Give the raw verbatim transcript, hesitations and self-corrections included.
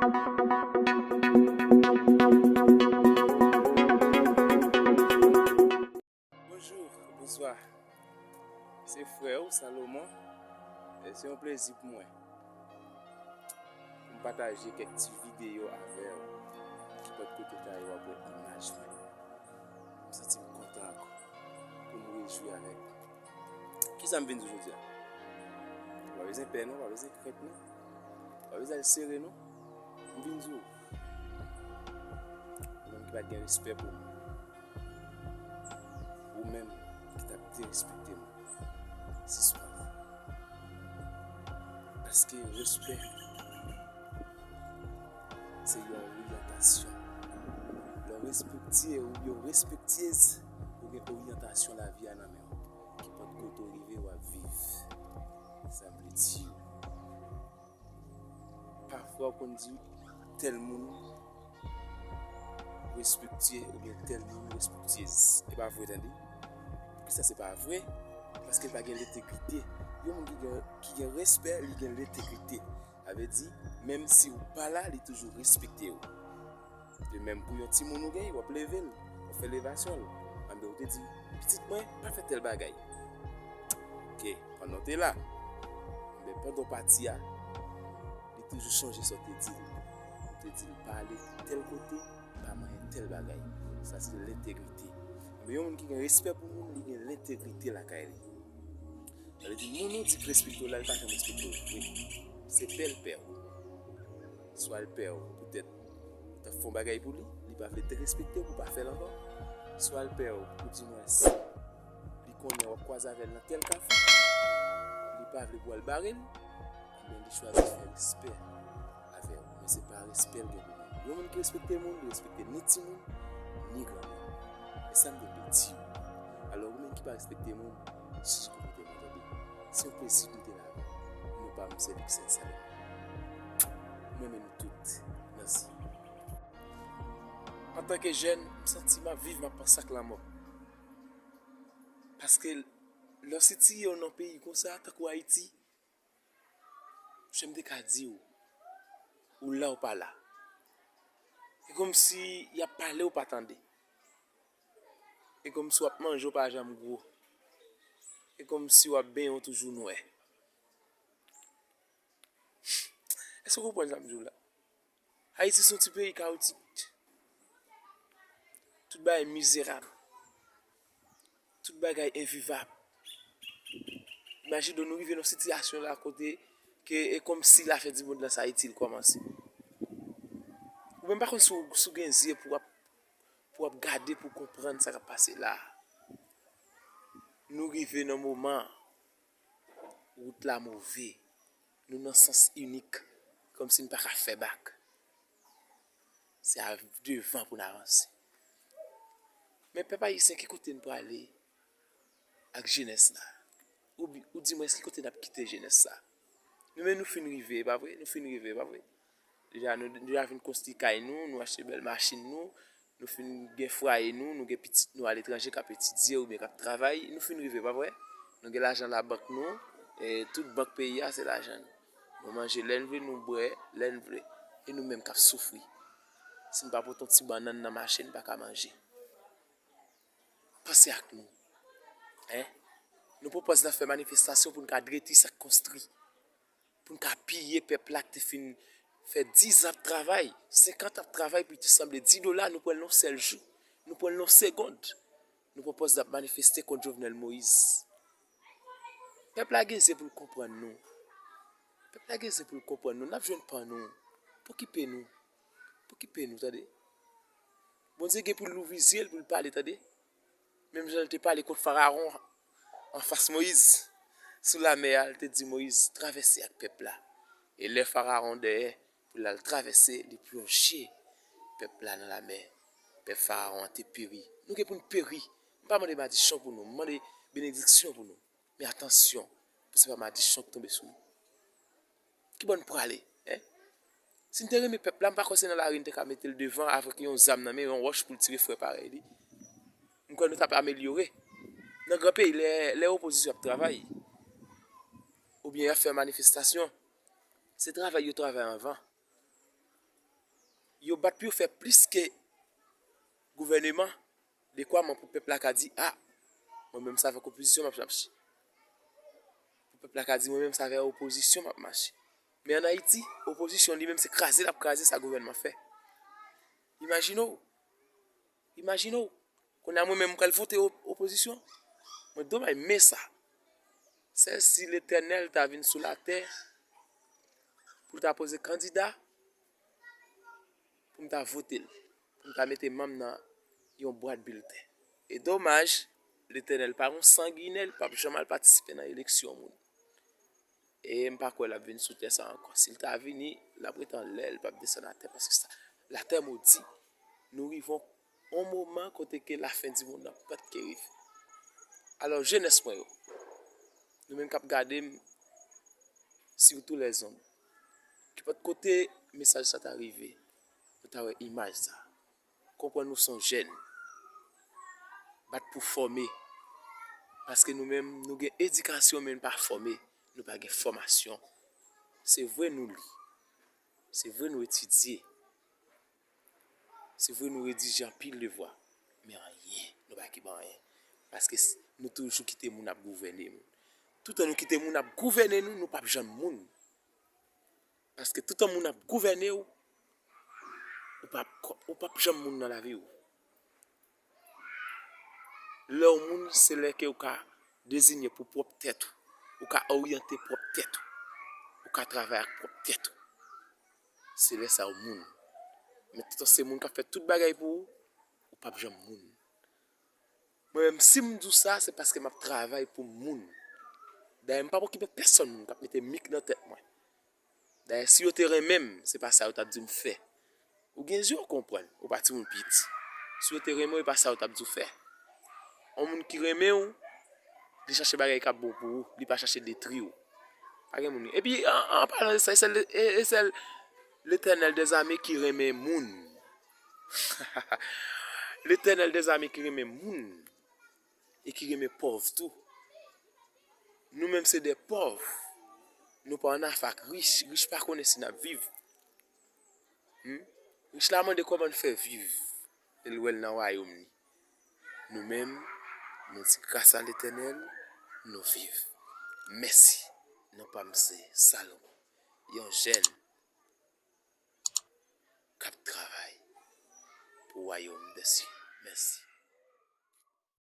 Bonjou, bonswa. Se frè w, Salomon. E se yon plezi pou mwen pou m pataje kèk ti videyo avè w. Nenpòt kote w ta ye, w ap wè imaj mwen. M santi m kontan ankò pou m rejwi avèk ou. Kisa m vin di w jodi a? Ou pa bezwen pè non, ou pa bezwen krent non, ou pa bezwen al sere non. M vin di w, ou menm ki pa t gen respè pou mwen, ou menm ki t ap derespekte mwen, sispann. Paske respè se yon oryantasyon. Lè w respektye oubyen w respektyez, ou gen oryantasyon lavi a nan men w. Nenpòt kote w rive, w ap viv. Sa vle di, pafwa w konn di tèl moun respektye oubyen tèl moun respektyez. E pa vre, tande. Poukisa se pa vre? Paske l pa gen lentegrite. Yon moun ki gen, ki gen respè, li gen lentegrite. Sa vle di, menm si w pa la, li toujou respekte w. De menm pou yon timoun ou genyen, w ap leve l, w ap fè levasyon l. Anben, ou te di, "Pitit mwen, pa fè tèl bagay." Oke, pandan w te la, anben, pandan w pati a, li toujou chonje sa w te di l. Ou te di l, "Pa ale tèl kote, pa manyen tèl bagay." Sa se lentegrite. Anben, yon moun ki gen respè pou moun, li gen lentegrite lakay li. Sa vle di, moun ou di k respekte w la, li pa janm respekte w vre. Se pè l pè w. Swa l pè w poutèt ou t ap fè yon bagay pou li, li pa vle derespekte w pou w pa fè l ankò. Swa l pè w, oudimwens, li konnen w ap kwaze avè l nan tèl kafou, li pa vle pou w al bare l, ebyen li chwazi fè respè avè w. Men se pa respè l gen pou moun. Yon moun ki respekte moun, li respekte ni timoun, ni granmoun. E sa m te vle di w. Alò, ou menm ki pa respekte moun, chanje konpòteman w, tande. Se yon plezi pou m te la avè w. Non pa m, se Luxel Salomon. M renmen nou tout. Mèsi. Antanke jèn, m santi m ap viv, m ap panse ak lanmò. Paske lè w sitiye w nan peyi konsa, tankou Ayiti, jan m te ka di w, ou la, ou pa la. E kòmsi y ap pale, ou pa tande. E kòmsi w ap manje, w pa janm gwo. E kòmsi w ap benyen, w toujou nwè. Èske w konprann sa m di w la? Ayiti se yon ti peyi kawotik. Tout bagay mizerab. Tout bagay envivab. Imajine w, nou rive nan sitiyasyon la kote ke e kòmsi lafen di mond lan se Ayiti l kòmanse. Ou menm pa konn si w, si w gen zye pou w ap, pou w ap gade, pou w konprann sa k ap pase la. Nou rive nan moman wout la move. Nou nan sans inik, kòmsi n pa ka fè bak. Se a devan pou n avanse. Men pèp ayisyen, ki kote n prale ak jenès la? Ou, oudimwens, ki kote n ap kite jenès la? Nou menm, nou fin rive, e pa vre? Nou fin rive, e pa vre? Deja, nou deja fin konstwi kay nou, nou achte bèl machin nou, nou fin gen fwaye nou, nou gen pitit nou aletranje k ap etidye oubyen k ap travay, nou fin rive, pa vre? Nou gen lajan labank nou, e tout bank peyi a se lajan nou. Nou manje lè n vle, nou bwè lè n vle. E nou menm k ap soufri. Si n pa pote yon ti bannann nan mache, n pa ka manje. Panse ak nou. Hein? Nou pran pòz n ap fè manifestasyon pou n ka dreti sa k konstwi. Pou n ka piye pèp la ki te fin fè diz an ap travay, senkant an ap travay pou li te sanble di dola, nou pran l nan yon sèl jou, nou pran l nan yon segond. Nou pran pòz n ap manifeste kont Jovenel Moïse. Pèp la gen zye pou l konprann nou. Pèp la gen zye pou l konprann nou. N ap jwenn pa nou. Pa okipe nou. Pa okipe nou, tande. Bondye gen pou l louvri zye l, pou l pale, tande. Menm jan l te pale kont Farawon anfas Moyiz, sou lamè a, l te di Moyiz, "Travèse ak pèp la." E lè Farawon dèyè, pou l al travèse, li plonje pèp la nan lamè. Pèp Farawon an te peri. Nou gen pou n peri. M pa mande madichon pou nou, m mande benediksyon pou nou. Men atansyon, pou se pa madichon ki tonbe sou nou. Ki bò n prale, en? Si n te renmen pèp la, m pa kwè se nan lari n te ka mete l devan avèk yon zam nan men, yon wòch pou l tire frè parèy li. M kwè nou t ap amelyore. Nan gran peyi, lè, lè opozisyon ap travay, oubyen y ap fè manifestasyon, se travay yo travay anvan. yo bat pou yo fè plis ke gouvèneman, dekwaman pou pèp la ka di, a, mwen menm sa avèk opozisyon m ap mache. Pou pèp la ka di, mwen menm sa avèk opozisyon m ap mache. Men ann Ayiti, opozisyon li menm se kraze l ap kraze sa gouvènman fè. Imajine w, imajine w, kounye a mwen menm m pral vote o- opozisyon. Mwen domaj men sa. Sèl si Letènèl ta vin sou latè pou l ta poze kandida pou m ta vote l, pou m ta mete manm nan yon bwat bilten. E domaj, Letènèl pa yon sanginè, li p ap janm al patisipe nan eleksyon moun. E m pa kwè l ap vin sou tè sa ankò. Si l ta vini, l ap ret anlè, li p ap desann atè paske sa, latè modi. Nou rive yon moman kote ke lafen di mond nan pèt ke rive. Alò, jenès mwen yo, nou menm k ap gade m, sirtou lèzonm, kenpòt kote mesaj sa ta rive, nou ta wè imaj sa. Konprann nou se yon jèn. Bat pou fòme. Paske nou menm, nou gen edikasyon, men nou pa fòme. Nou pa gen fòmasyon. Se vre nou li. Se vre nou etidye. Se vre nou redije anpil devwa. Men anyen, nou pa kenbe anyen. Paske s- nou toujou kite moun ap gouvène nou. Toutan nou kite moun ap gouvène nou, nou p ap janm moun. Paske toutan moun ap gouvène w, ou p ap, ou p ap janm moun nan lavi w. Lè w moun, se lè ke w ka deziyen pou pwòp tèt ou. Ou ka oryante pwòp tèt ou. Ou ka travay ak pwòp tèt ou. Se lè sa w moun. Men toutan se moun k ap fè tout bagay pou ou, ou p ap janm moun. Mwen menm, si m di w sa, se paske m ap travay pou moun. Dayè, m p ap okipe pèsonn moun k ap mete mik nan tèt mwen. Dayè, si yo te renmen m, se pa sa yo t ap di m fè. Ou gen zye, w konprann, ou pa timoun piti. Si yo te renmen w, e pa sa yo t ap di w fè. Yon moun ki renmen w, li chache bagay k ap bon pou ou, li pa chache detwi w. Pa gen moun. Epi, an, an palan de sa, e sèl, e, e sèl Letènèl dèzame ki renmen moun. Letènèl dèzame ki renmen moun e ki renmen pòv tou. Nou menm se de pòv. Nou pa ann afè ak rich. Rich pa konnen si n ap viv. Hmm? Rich la mande kòman n fè viv lè l wè l nan wayòm li. Nou menm, nou di gras a Letènèl, nou viv. Mèsi. Non pa m se Salomon, yon jèn k ap travay pou wayòm dèsye. Mèsi.